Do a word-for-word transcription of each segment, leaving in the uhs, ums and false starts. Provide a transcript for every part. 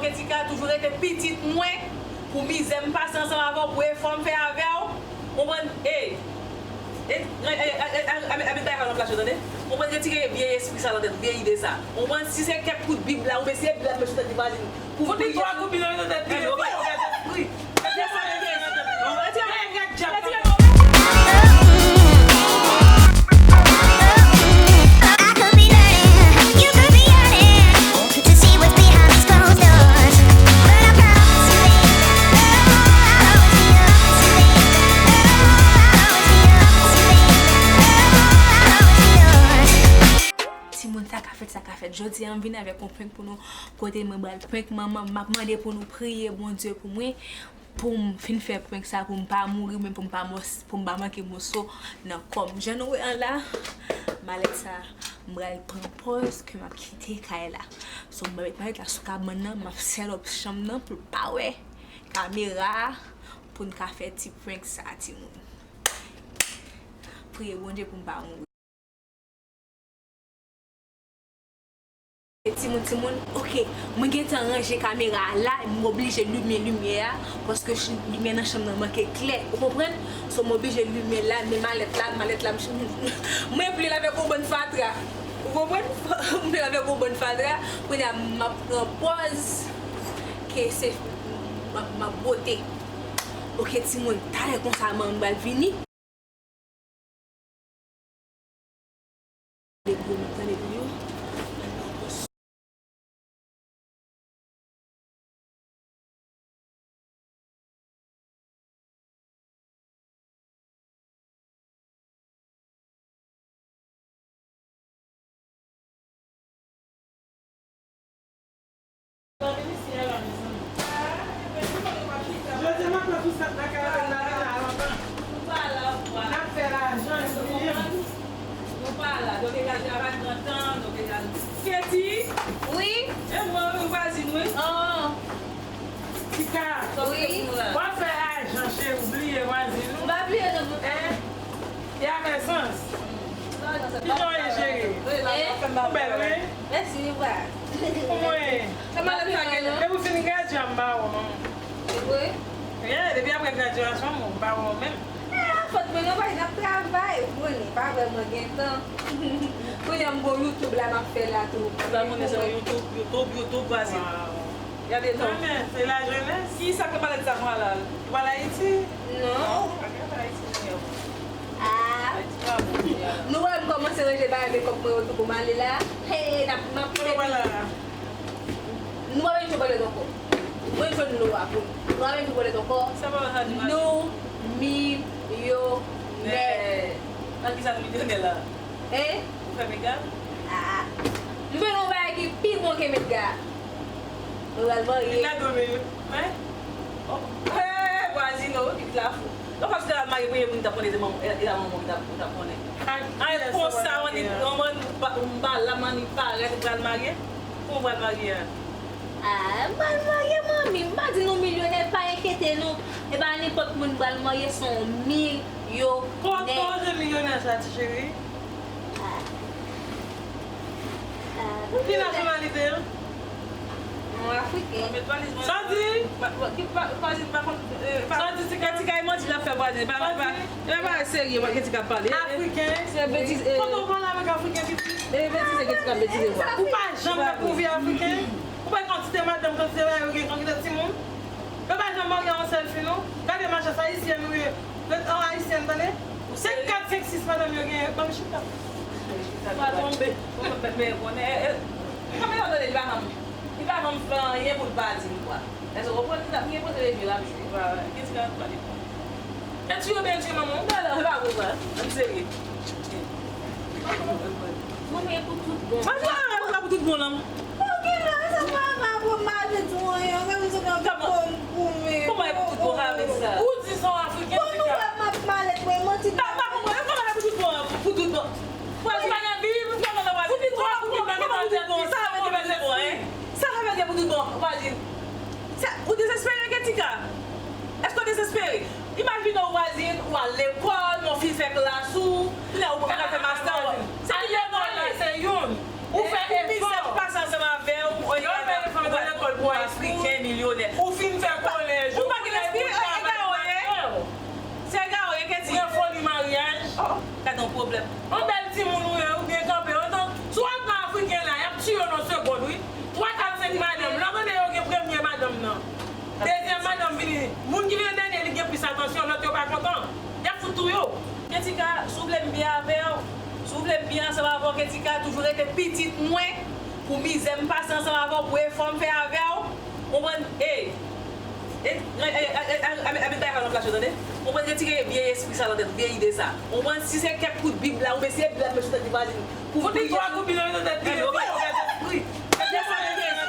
Ketika toujou rete pitit mwen, pou mizè m pase ansanm avè w, pou efò m fè avè w. Konprann? E, e, e, e, e, e, e, e, e, bay sa nan plas yo, tande? Konprann? Retire vye espri sa nan tèt ou, vye ide sa. Konprann? Si se kèk kout bib la, oubyen si se bib la, mete sou tèt li, vwazin. Pou priye. Fout li twa kout bib nan tèt li. Epi, epi, epi, epi, Timoun, sa ka fèt, sa ka fèt. Jodi a, m vin avèk yon prank pou nou. Kote mwen pral prank manman m, m ap mande pou nou priye Bondye pou mwen, pou m fin fè prank sa, pou m pa mouri, men pou m pa mòs-, pou m pa manke moso nan kò m. Jan nou wè an la, malèt sa, m pral pran pòz ke m ap kite kay la. So, m met malèt la sou kabann nan, m ap set up chanm nan pou l pa wè kamera a, pou n ka fè ti prank sa, timoun. Priye Bondye pou m pa mouri. Timoun, timoun, oke, mwen gentan ranje kamera a la, m oblije limen limyè a, paske ch-, limyè nan chanm nan manke klè, ou konprann? So, m oblije limen la, men malèt la, malèt la, m, mwen plen l avèk yon bann fatra, ou konprann? M plen l avèk yon bann fatra, kounye a m ap pran pòz ke se, m ap, m ap bwote. Oke, timoun, talè konsa, manman m pral vini. Tande bri yo, tande bri yo. Jodi a, m ap pran fousèt nan kay la, m lave la lontan. N ap fè lajan, nou bliye m. Nou pa la, donk egal travay pran tan, donk egal. Keti? Wi? E mwen, wi, vwazin, wi. An. Tika. Wi? W ap fè lajan, cheri, ou bliye vwazin ou. M pa bliye non. Hein? Y a fè sans. Kijan w ye, cheri? Ou bèl, wi. Mèsi, wi. Ou mwen. Depi w fin gradye a, m pa wè w, manman. Wi. Yeah, depi apre gradyasyon, m pa wè w menm. Ah, fòt mwen non, paske n ap travay. Ou konnen, pa vrèman gen tan. Kounye a m gon YouTube la m ap fè la tou. Sa moun se YouTube, YouTube, YouTube, vwazin. Gade non. Mwen, se lajenès. Kisa k malèt sa pran la? Ou pral Ayiti? Non. Pa gen afè Ayiti, non. Ah. Ayiti pa bon, ya. Nou wè m kòmanse ranje bagay mekòp mwen yo tou pou m ale la. Hey, n ap, m ap kite. Kote w pral la? Nou pa bezwen jwe bòlèt ankò. Mwen jwenn nou a pou nou. Nou pa bezwen jwe bòlèt ankò. Sa pa sa di. Nou milyonè. Nan kisa nou milyonè la? Hein? Ou fè mega? Ah. M fè yon bagay ki pi bon ke mega. Mwen pral marye. Mega domine. Hein? Oh. Hey, vwazin, oh, li la fou. Non, paske l al marye, premye moun ki t ap konnen se manman, e, e la manman ki t ap, ki t ap konnen. Ay, konsa, w annik, manman, m pa, m pa la, m annik parèt, ou pral marye? Kòman w pral marye a? Ah, m pral marye, manmi. M pa di nou milyonè, pa enkyete nou. E pa nenpòt moun m pral marye, se yon milyonè. Kote w jwenn milyonè sa, ti cheri? Ah. Ah, ki nasyonalite l? Yon afriken. Sa di? Sa di? Sa di ti kay manti l ap fè vwazin. E pa, e pa, e pa serye, Ketika ap pale. Afriken? Se betiz, e. Kote w pale avèk afriken, pitit? E betize, Ketika ap betize vwa. Ou pa janm nan pou vi afriken? Ou pa kantite madanm, kantite bagay yo gen, kantite timoun? Yo pa janm marye a yon sèl fi, non. Gade machas ayisyèn ou ye. Ret an ayisyèn, tande. Se kat, senk, sis madanm yo genyen. Ban m chita. Ou pa tonbe. Men, men, konnen, e, e, kòm yo tande, li pa janm, li pa janm fè anyen pou l pa di l, kwa. Èske w konprann? Li t ap gen poze revye l ap jwe. Gen ti gad pa li. Bèl ti yo bèl ti manman. Ou pa la, ou pa konprann. An serye. Manman e pou tout bon. Manman e pou tout bon, non. Ok, la, sa pa, pa bon, malè tou anyen. Gade sa nan bon pou mwen. Kòman e pou tout bon, sa vle di sa? Ou di sa w afriken, bon, nou wè m ap malèt, mwen, manti. Pa, pa konprann. Kòman e pou tout bon, pou tout bon? Vwazin pa nan Bib, kòman nan vwazin? Pou tout bon, pou tout bon, sa vle di pou tout bon, hein? Sa ka fè pou tout bon, vwazin. Sa, ou dezespere, Ketika? Èske w dezespere? Imajine w vwazin, ou al lekòl, yon fi fè klas ou, kounye a ou pral fè mastè ou. Se lekòl la, se youn. Ou fè efò. Ou pase ansanm avè w, ou yo fè efò nan lekòl pou w al pou Tansyon, lòt yo pa kontan. Y ap fout touye w. Ketika, si w vle m byen avè w, si w vle m byen ansanm avè w, Ketika, toujou rete pitit mwen, pou mizè m pase ansanm avè w, pou efò m fè avè w. Konprann? Ey! Ey, ey, ey, ey, ey, ey, ey, ey, bay sa nan plas yo, tande? Konprann? Retire vye espri sa nan tèt ou, vye ide sa. Konprann? Si se kèk kout bib la, oubyen si se bib la k met sou tèt li, vwazin, pou... Fout li twa kout bib nan tèt li, yo pa yon bèl espri. Lè sante Jezi.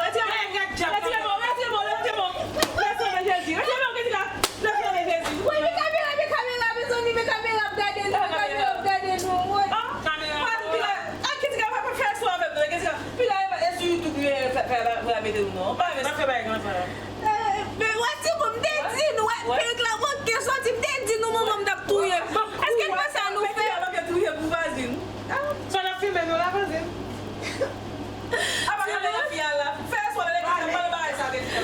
Retire men w, retire men w, retire men w, lè sante Jezi. Retire men w, Ketika. Lè sante Jezi. Woy, men kamera, men kamera, mezanmi, men kamera ap gade nou, men kamera ap gade nou, woy. Ah, kamera. Mwen di Piga, ah, Ketika, pa, pa fè sou avè m, non, Ketika. Piga, e, e sou YouTube, li fè, fè, fè, fè mete nou, non. Pa fè bagay konsa. Eh, men wè, timoun, m te di nou, wè, perik la manke soti, m te di nou, manman m t ap touye m. Èske n wè sa nou fè? Manke touye pou vwazin. Sa n ap filme nou la, vwazin? Apa kamera fi a la? Fè espò nan legliz la, pale bagay sa, Ketika.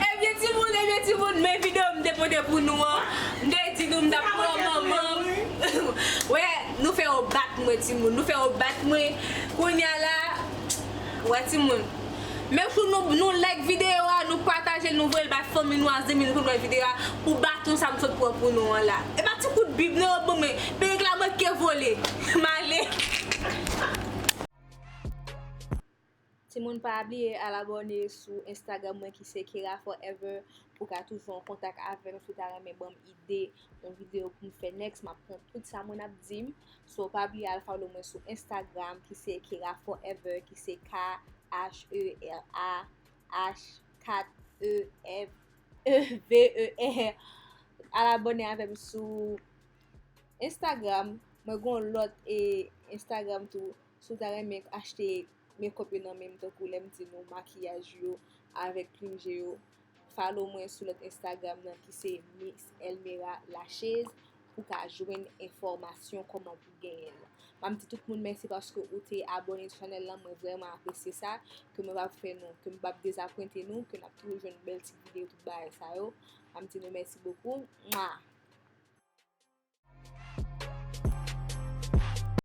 Ebyen, timoun, ebyen, timoun, men videyo m te pote pou nou an. M te di nou m t ap pran manman m. Wè, nou fè yo bat mwen, timoun. Nou fè yo bat mwen. Kounye a la, wè, timoun. Menm si nou, nou like videyo a, nou pataje l, nou voye l bay fanmi nou ak zanmi nou konn wè videyo a, pou baton sa m sot pran pou nou an la. E pa ti kout bib non yo ban mwen. Perik la manke vole. M ale. Timoun, pa bliye al abòne sou Instagram mwen ki se Kera Forever pou ka toujou an kontak avè m si w ta renmen ban m ide yon videyo pou m fè next, m ap pran tout sa moun ap di m. So, pa bliye al follow mwen sou Instagram ki se Kera Forever, ki se K H E R A H kat E F E V E R. Al abòne avè m sou Instagram. Mwen gen yon lòt, e, Instagram tou. Si w ta renmen achte makeup yo nan men m, tankou lè m di nou makiyaj yo avèk plim je yo, follow mwen sou lòt Instagram nan ki se Miss Elmera Lashes pou ka jwenn enfòmasyon kòman pou genyen l. M ap di tout moun mèsi paske ou te abòne sou chanèl lan, mwen vrèman apresye sa, ke mwen p ap fè nou, ke m p ap dezapwente nou, ke n ap toujou jwenn bèl ti videyo, tout bagay sa yo. M ap di nou mèsi bokou. Mwa!